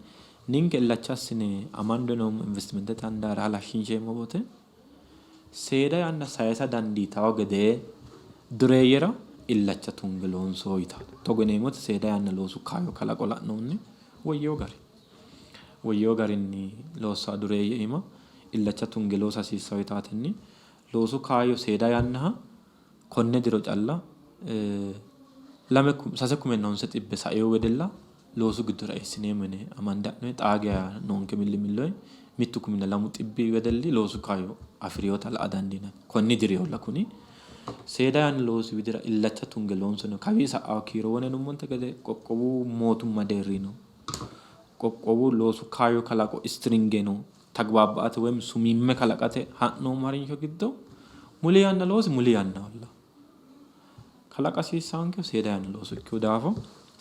Ninke illacha assine amande noommo investimentete handaara halashshinsheemmo wote seeda yanna sayisa dandiitawo gedee dureeyyera illacha tunge loonso yitanno. Togo yineemmo wote seeda yanna loosu kaayyo kalaqo la'nohunni woyyeewo gari woyyeewo garinni loossawo dureeyye iima illacha tunge loosa hasiissawo yitaatenni loosu kaayyo seeda yannaha konne diro calla lame sase kumenna honse xibbe saino wedella loosu giddora eessineemmo yine amande ha'noonni. Xaa geya noonke millimilloyi mittu kuminna lamu xibbi wedelli loosu kaayyo afi'rinota la''a dandiinanni. Konni diriholla kuni. Seeda yanna loosi widira illacha tunge loonsonni. Kawii sa'awo kiiro wone yinummonte gede qoqqowu mootumma deerrino qoqqowu loosu kaayyo kalaqo istiringeno tagbaabba''ate woyi sumiimme kalaqate ha'noommo harinsho giddo muli yanna loosi muli yannaholla. Kalaqa hasiissaankehu seeda yanna looso ikkino daafo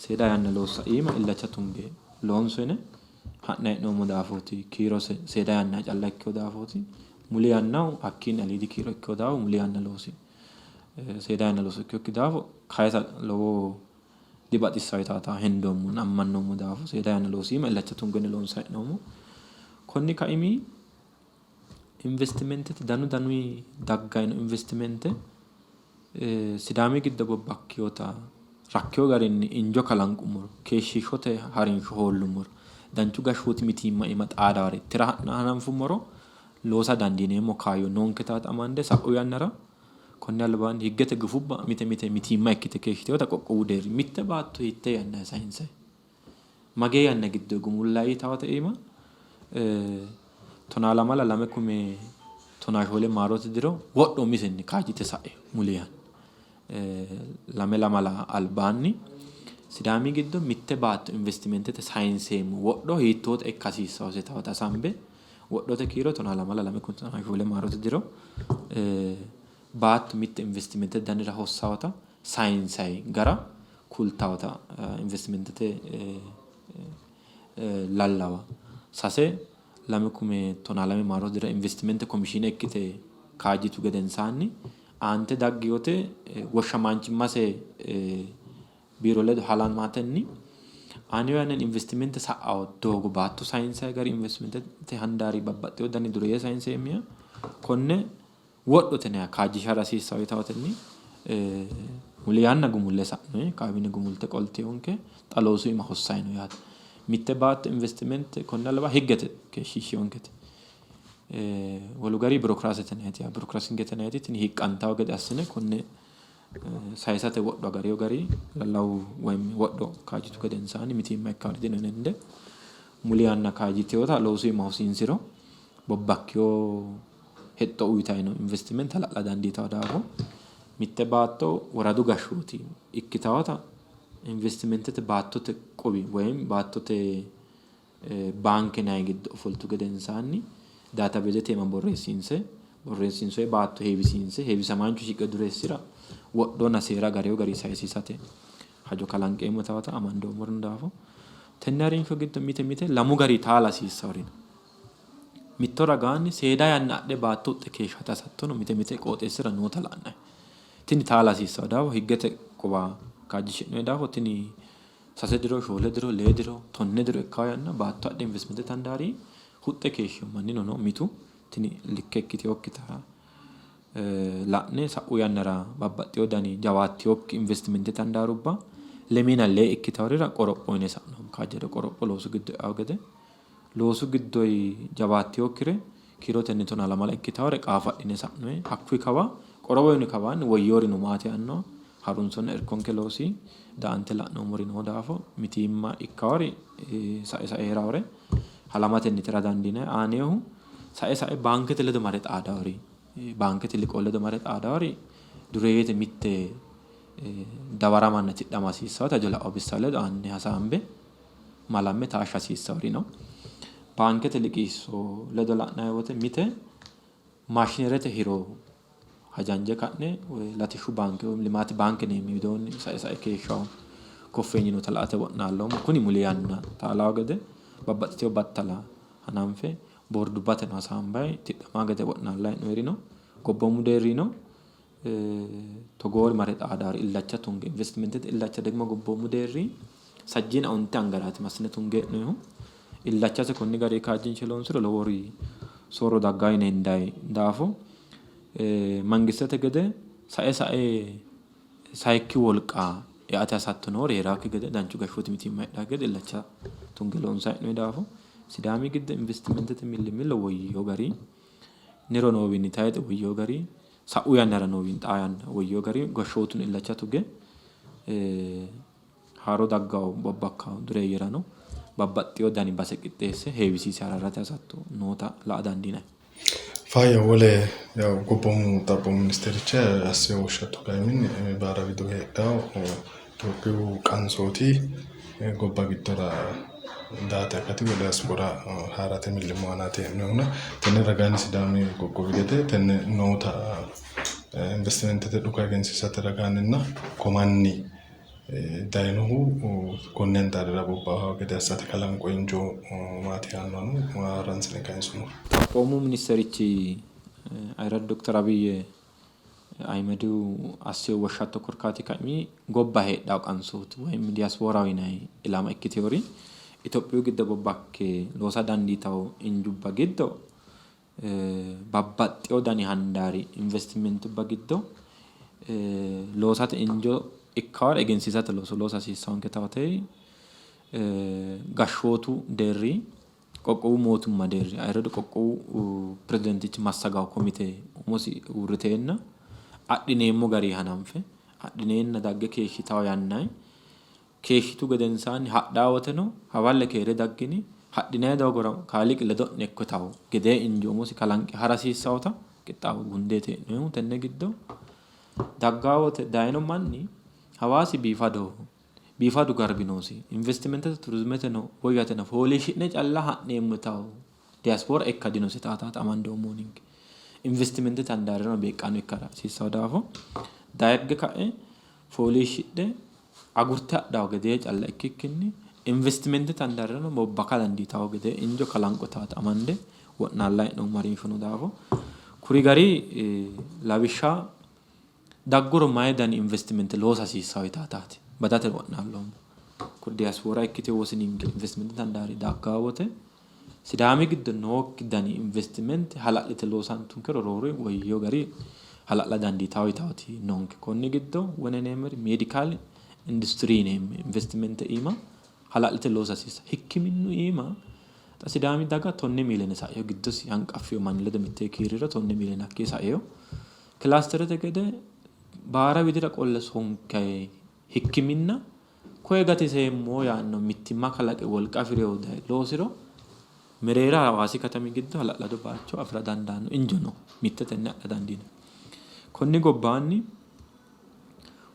seeda yanna loossa iima illacha tunge loonso yine ha'nayi hee'noommo daafooti. Kiirose seeda yanna calla ikkino daafooti. Muli yannahu hakkiinni aliidi kiiro ikkino daafo muli yanna loosi seeda yanna looso ikkinokki daafo kayisa lowo dibaxissawo yitaata hendoommonna ammannoommo daafo seeda yanna loosi iima illacha tunge loonsayi hee'noommo. Konni kaimi investimentete danu danuyi daggayi no investimente Sidaami giddo bobbakkinota rakkewo garinni injo kalanqummoro, keeshshiishote harinsho hoollummoro, danchu gashshooti mitiimma iima xaadawore tira hananfummoro loosa dandiineemmo kaayyo noonketaati amande sa'u yannara konni albaanni higgete gufubba mite mite mitiimma ikkite keeshshitinota qoqqowu deerri mitte baatto hiittee yannanni sayinsanni Magee yanna giddo gumullayi yitawote iima tonaa lamala lame kume tonaa shoole maarote diro wodho umisenni kaajjite sa'e muli yanna lame lamala albaanni Sidaami giddo mitte baatto investimentete sayinseemmo wodho hiittoota ikka hasiissawose yitawota hasaambe wodhote kiiro tonaa lamala lame kume tonaa shoole maarote diro baatto mitte investimentete danira hossawota sayinsayi gara kultawota investimentete lallawa sase lame kume tonaa lame maarote dira investimente komishiine ikkite kaajjitu gedensaanni aante dagginote woshshamaanchimmase biiro ledo halamatenni aanino yannanni investimente sa'awo doogo baatto sayinsayi gari investimentete handaari babbaxxewo dani dureeyye sayinseemmiha konne wodhote yinanniha kaajjishara hasiissanno yitawotenni muli yanna gumulle sa'noyi kaawine gumulte qolteyonke xa loosu iima hossayi no yaate. Mitte baatto investimente konni alba higgete keeshshiishshiyonkete. Wolu gari birokiraasete yinayite birokiraasete yinayiti tini hiiqqantawo gede assine konne sayisate wodho agariyo gari lallawu woyi wodho kaajjitu gedensaanni mitiimma ikkaari dino yine hende muli yanna kaajjiteyota loosu iima hosiinsiro bobbakkiyo hexxo uytanni no investimente hala'la dandiitanno daafo mitte baatto woradu gashshooti ikkitawota investimentete baattote quwi woyi baattote baanke yinanni giddo ofoltu gedensaanni databezete iima borreessiinse borreessiinsoyi baatto heewisiinse heewisamaanchu shiqe dureessira wodhonna seera agarewo garinni sayisiisate hajo kalanqeemmo yitawota amandoommori no daafo tenne harinsho giddo mite mite lamu gari taala hasiissawori no. Mitto ragaanni seeda yanna adhe baatto huxxe keeshshate hasattono mite mite qooxeessira noota la'nanni. Tini taala hasiissanno daafo higgete quwa kaajjishi'noonni daafo tini sase diro, shoole diro, lee diro, tonne diro ikkanno yanna baatto adhe investimentete handaari huxxe keeshshino mannino no mitu. Tini likke ikkitinokkita la'ne sa'u yannara babbaxxewo dani jawaattinokki investimentete handaarubba lemiina lee ikkitaworira qoropho yine sa'noommo. Kaajjado qoropho loosu giddo e'anno gede Loosu giddoyi jawaattinokkire kiirotenni tonaa lamala ikkitawore qaafo adhine sa'noyi. Hakkuyi kawa qorowoyino kawaanni woyyiwori no maati yaanno harunsonna irkonke loosi daante la'noommori noo daafo mitiimma ikkawori sae sae heerawore halamatenni tira dandiinayi. Aanehu sae sae baankete ledo mare xaadawori baankete liqoo ledo mare xaadawori dureeyyete mitte dawaramanna tidhama hasiissawota hajo la'awo bissa ledo aane hasaambe malamme taashsha hasiissawori no. Baankete liqiisso ledo la'nanni woyte mite maashinerete hiro hajanje ka'ne woyi latishshu baanke woyi limaati baanke yineemmo widoonni sae sae keeshshawo koffeenyi noota la''ate wo'naalloommo. Kuni muli yanna taalawo gede Babbaxxiteyo battala hananfe boordubbateno hasaambayi tidhamaa gede wo'naallayi hee'noyiri no. Gobboomu deerrino togoori mare xaadaari illacha tunge investimentete illacha degimo gobboomu deerri sajjiina onte angaraati massine tunge hee'noyihu. Illachase konni gari kaajjinshe loonsiro lowori soorro daggaa yine hendayi daafo mangistete gede sae sae sayikki wolqa eate hasatto noori hee'raakki gede, danchu gashshooti mitiimma heedhaakki gede illacha tunge loonsayi hee'noyi daafo Sidaami giddo investimentete millimillo woyyino gari niro noowiinni tayixe woyyino gari sa'u yannara noowiinni xaa yanna woyyino gari gashshootuno illacha tuge haaro daggawo bobbakkawo dureeyyerano babbaxxino dani base qixxeesse heewisiise hararate hasatto noota la'a dandiinanni. Faayya wole yaw gobboomu xaphoomu ministericha assino woshshatto kaiminni baara wido heedhawo Itophiyu qansooti gobba giddora daate akati woy diyaspora haarate millimmo aanaati hee'noonnihuna tenne ragaanni Sidaami qoqqowi gede tenne noota investimentete dhuka egensiisate ragaanninna komanni dayinohu konni handaarira bobbahanno gede assate kalanqo injoo maati yaannohano haransine kayinsummoro. Xaphoomu ministerichi ayirradu dokter Abiy Ahimedihu assino woshshatto korkaati kaimi gobba heedhanno qansooti woyi diyasipooraho yinanni ilama ikkitinori Itophiyu giddo bobbakke loosa dandiitanno injubba giddo babbaxxino dani handaari investimentubba giddo loosate injo ikkawore egensiisate looso loosa hasiissanonke yaate. Gashshootu deerri qoqqowu mootimma deerri ayirradu qoqqowu pirezidaantichi massagawo komite umosi uurriteenna adhineemmo gari hananfe adhineenna dagge keeshshitawo yannanni Keeshshitu gedensaanni hadhaa woteno, Hawalle keere daggini, hadhinanni doogora Kaaliiqi ledo'ne ikko yitanno gedee injo umosi kalanqe ha'ra hasiissannota qixxaawo gundeeti hee'noonnihu. Tenne giddo daggaa wote dayino manni Hawaasi biifadoho, biifadu garbi noosi, investimentete turizimeteno woyyatena fooliishshi'ne calla ha'neemmo yitanno diyaaspoora ikka dinose xaa amandoommohu ninke. Investimentete handaarirano beeqqaano ikkara hasiissanno daafo dagge ka'e fooliishshidhe agurte hadhanno gedee calla ikkikkinni investimentete handaarirano bobbaka dandiitanno gede injo kalanqo yitaata amande wo'naallanni hee'noommo harinsho noo daafo kuri gari lawishsha dagguro mayi dani investimente loosa hasiissanno yitaataati badate wo'naalloommo. Kuri diyaaspoora ikkitewo wosininke investimentete handaari daggaa wote Sidaami giddo nookki dani investimente hala'lite loosantunkero roore woyyino gari hala'la dandiitanno yitaati noonke. Konni giddo wone yineemmori meedikaal industire yineemmo investimente iima hala'lite loosa hasiissanno. Hikkiminnu iima xa Sidaami daga tonne miiliyoone saino giddosi hanqaffino manni ledo mittee kiirriro tonne miiliyoone hakkii saino. Kilaasterete gede baara widira qolle sonkayi hikkiminna Koye gatiseemmo yaanno mittimma kalaqe wolqa afi'rinohu daye loosiro mereero Hawaasi katami giddo hala'lado bayicho afi'ra dandaanno injo no. Mitte tenne adha dandiinanni. Konni gobbaanni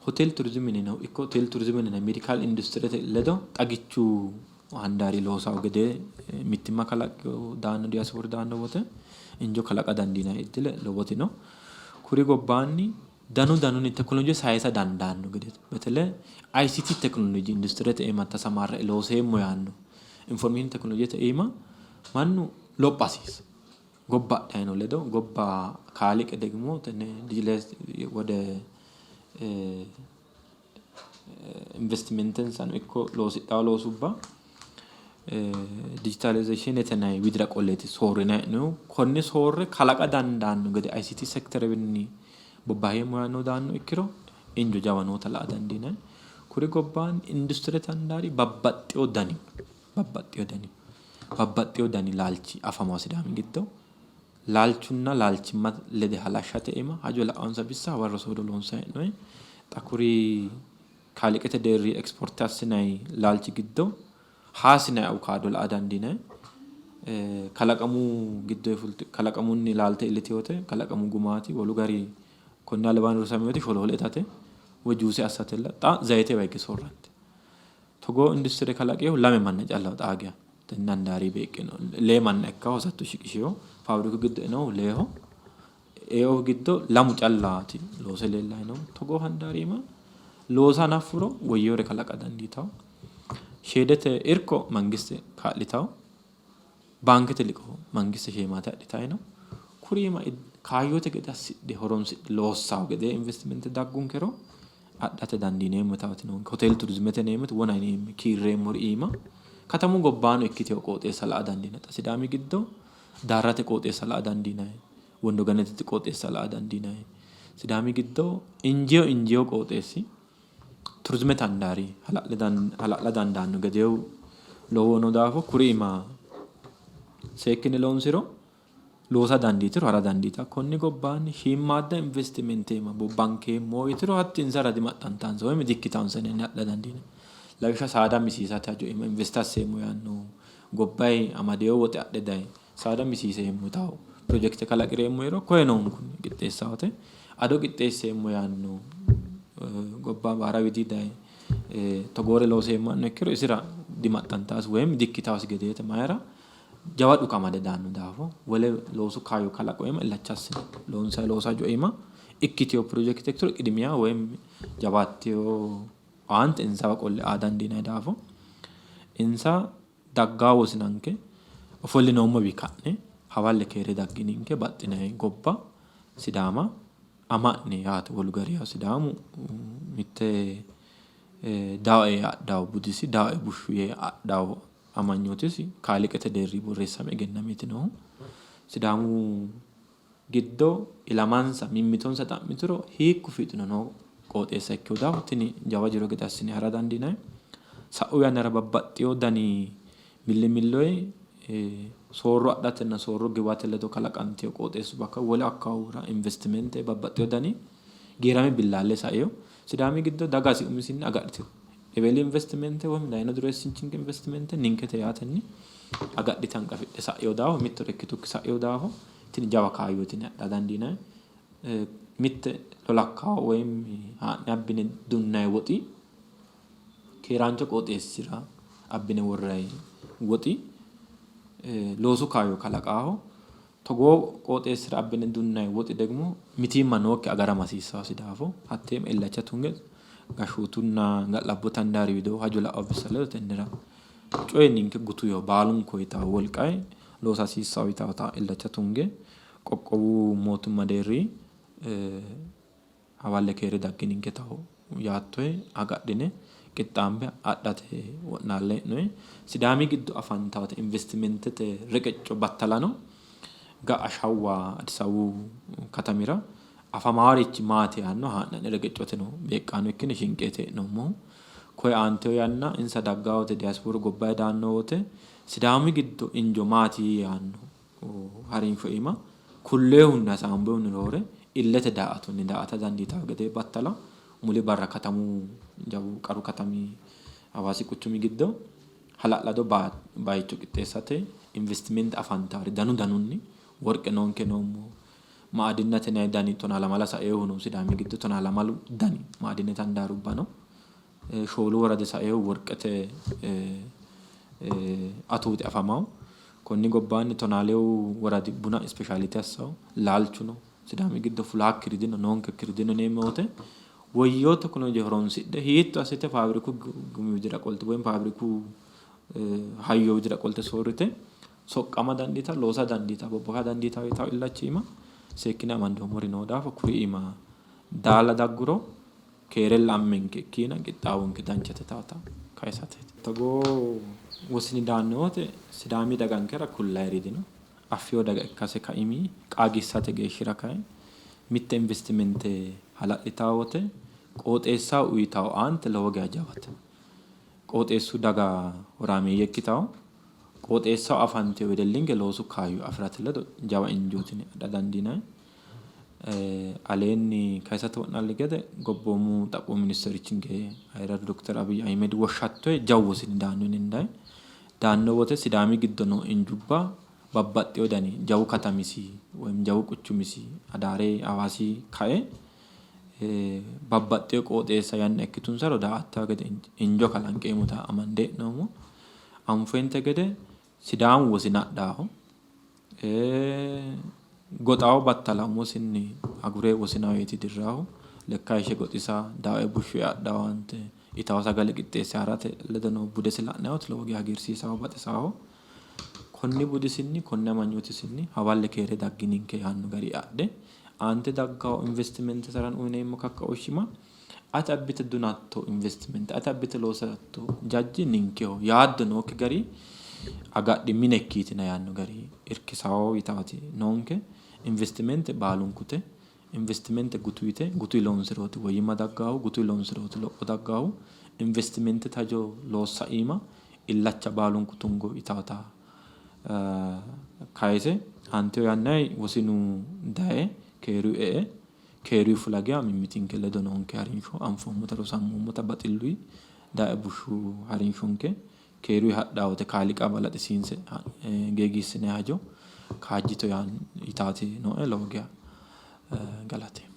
hotel turizime ikko hotel turizimenna meedikaal industirete ledo xagichu handaari loosawo gede mittimma kalaqqe daanno diyaasipoori daanno wote injo kalaqa dandiinanni iddile lowoti no. Kuri gobbaanni danu danunni tekinoloje sayisa dandaanno gede betele ICT tekinoloje industirete iima tasamarre looseemmo yaanno informeeshiin tekinolojete iima mannu lopha hasiissa. Gobba adhayino ledo gobba kaaliiqi degimo tenne wode investimentensano ikko loosidhawo loosubba dijitalayizeeshinete yinanni widira qolleeti soorrinanni hee'noonnihu. Konne soorre kalaqa dandaanno gede ICT sekiterewiinni bobbaheemmo yaannohu daanno ikkiro injo jawa noota la''a dandiinanni. Kuri gobbaanni industirete handaari babbaxxewo dani babbaxxewo dani babbaxxewo dani laalchi afamanno Sidaami giddo. Laalchunna laalchimma lede halashshate iima hajo la'anonsa bissa hawarro soodo loonsanni hee'noonni. Xa kuri kaaliiqete deerri ekispoorte assinanni laalchi giddo haasinanni awukaado la''a dandiinanni. Kalaqamu giddoyi fulte kalaqamunni laalte iillitinote kalaqamu gumaati. Wolu gari konni albaanni rosaminoti sholoole itate woyi juuse assatella. Xa zayitewa higge soorrantino. Togoo industire kalaqinohu lame manna callaho xaa geya tenne handaari beeqqino. Lee manna ikkawo hasatto shiqishino. Faabiriku giddo einohu leeho. Eohu giddo lamu callaati loose leellayi noohu. Togoo handaari iima loosa hanaffuro woyyinore kalaqa dandiitanno. Sheedete irko mangiste kaa'litawo, baankete liqoo mangiste sheemaate adhitayi no. Kuri iima kaayyote gede assidhe horonsidhe loossawo gede investimente daggunkero adhate dandiineemmo yitaawoti noonke. Hoteele turizimete yineemmoti wona yineemmo kiirreemmori iima katamu gobbaano ikkitewo qooxeessa la'a dandiinanni. Xa Sidaami giddo Daarrate qooxeessa la'a dandiinanni. Wondo Gannatete qooxeessa la'a dandiinanni. Sidaami giddo injeewo injeewo qooxeessi turizimete handaari hala'la dandaanno gedeehu lowohu noo daafo kuri iima seekkine loonsiro loosa dandiitiro hara dandiitanno. Konni gobbaanni shiimmaadda investimente iima bobbankeemmo yitiro hatti insara dimaxxantansa woyi dikkitaansa yine adha dandiinanni. Lawishsha saada misiisate hajo iima investe asseemmo yaannohu gobbayi amadewo woxe adhe daye saada misiiseemmo yitawo pirojekite kalaqireemmo yiiro koye noonkunni qixxeessawote. Ado qixxeesseemmo yaanno gobba baara widii daye togoore looseemmo yaanno ikkiro isira dimaxxantaasi woyim dikkitaasi gedeete. Mayira jawa dhuka amade daanno daafo wole loosu kaayyo kalaqo iima illacha assine loonsayi loosu hajo iima ikkitewo pirojekite ikkituro qidimiya woyim jawaattewo owaante insawa qolle aa dandiinanni daafo insa daggaa wosinanke ofollinoommowi ka'ne hawalle keere daggininke baxxinanni gobba Sidaama ama'ne yaate wolu gari yawo Sidaamu mitte daae yee adhawo budisi daae bushshu yee adhawo amanyootisi kaaliiqete deerri borreessame egennameeti noohu. Sidaamu giddo ilamansa mimmitonsa xa'mituro hiikku fiixino noo qooxeessa ikkino daafo tini jawa jiro gede assine hara dandiinanni. Sa'u yannara babbaxxino dani millimilloyi soorro adhatenna soorro giwate ledo kalaqantino qooxeessubba wole akkawaawera investimente babbaxxino dani giirame billaalle saino. Sidaami giddo dagasi umisinni agadhitino. Eweli investimente woyi dayino dureessinchinke investimente ninkete yaatenni agadhite hanqafidhe sa'ino daafo mittore ikkitukki sa'ino daafo tini jawa kaayyooti yine adha dandiinanni. Mitte lolakkawo woyi haa'ne abbine dunnayi woxi keeraancho qooxeessira abbine worrayi woxi loosu kaayyo kalaqaaho. Togoo qooxeessira abbine dunnayi woxi degimo mitiimma nookki agarama hasiissaasi daafo hattee illacha tunge gashshootunna ga'labbote handaari widoo hajo la'anno bissa ledo tennera coyi ninke gutuyiho baalunku yitawo wolqayi loosa hasiissawo yitawota illacha tunge qoqqowu mootimma deerri Hawalle keere daggininke taho yaattoe agadhine qixxaambe adhate wo'naalle hee'noyi. Sidaami giddo afantawota investimentete reqecco battalano ga'a Shawwa Addis Ababu katamira afamaarichi maati yaanno haa'ne ha'ne reqeccoteno beeqqaano ikkine shinqeeti hee'noommohu. Koye aantewo yanna insa daggaa wote diyaaspooru gobbayi daanno wote Sidaami giddo injo maati yaanno harinsho iima kulloyihunni hasaamboyihunni roore illete daa''atonni daa''ata dandiitanno gede battala muli barra katamu jawu qaru katami Hawaasi quchumi giddo hala'lado baycho qixxeessate investimente afantannori danu danunni worqe noonke noommo, maadinnate yinanni dani tonaa lamala sainohu no Sidaami giddo tonaa lamalu dani maadinete handaarubba no. Shoolu woradi sainohu worqete atooti afamawo. Konni gobbaanni tonaa leewu woradi buna ispeeshaalite assawo. Laalchu no. Sidaami giddo fulaakkiri dino, noonkekkiri dino yineemmo wote woyyino tekinoloje horonsidhe hiitto assite faabiriku gumi widira qolte woyi faabiriku hayyo widira qolte soorrite soqqama dandiitawo, loosa dandiitawo, bobbaka dandiitawo yitawo illachi iima seekkine amandoommori noo daafo kuri iima daala dagguro Keerella ammenke ikkiina qixxaawonke danchate yitaata kayisateeti. Togoo wosini daanno wote Sidaami dagankera kullayiri dino. Affino daga ikkase kaimi qaagiissate geeshshira kayi mitte investimente hala'litanno wote qooxeessaho uyitanno owaante lowo geya jawate. Qooxeessu daga horaameeyye ikkitanno. Qooxeessaho afantino wedellinke loosu kaayyo afi'rate ledo jawa injooti yine adha dandiinanni. Aleenni kayisate wo'naalli gede gobboomu xaphoomu ministerichinke ayirradu dokiter Abiy Ahimed woshshattoe jawu wosini daanno yine hendayi. Daanno wote Sidaami giddo noo injubba babbaxxewo dani jawu katamisi woyim jawu quchumisi Adaare Hawaasi kae babbaxxewo qooxeessa yanna ikkitunsaro daa''attawo gede injo kalanqeemmota amande hee'noommo. Anfoyinte gede Sidaamu wosina adhaaho. Goxawo battala umosinni agure wosinaweeti dirraahu. Lekka hayishshe goxisa, daae bushshu adha owaante, Itawo sagale qixxeesse ha'rate ledo noo budesi la'nayoti lowo geya hagiirsiisaho, baxisaho. Konni budisinni, konni amanyootisinni hawalle keere daggininke yaanno gari adhe aante daggawo investimentetarano uyineemmo kakkaooshshimma ati abbite dunatto investimente, ati abbite loosiratto jajji ninkeho yaaddo nookki gari agadhi minekkiitina yaanno gari irkisawo yitaati noonke. Investimente baalunkute. Investimente gutuyite, gutuyi loonsirooti woyyimma daggaahu, gutuyi loonsirooti lopho daggaahu. Investimentete hajo loossa iima illacha baalunku tungo yitaata kayise aantino yannanni wosinu daye keeruyi e''e keeruyi fula geya mimmitinke ledo noonke harinsho anfoommota rosammoommota baxilluyi daye bushshu harinshonke keeruyi hadhanno woyte kaaliiqa balaxisiinse geegiissinanni hajo kaajjito yitaati nooe lowo geya galateemmo.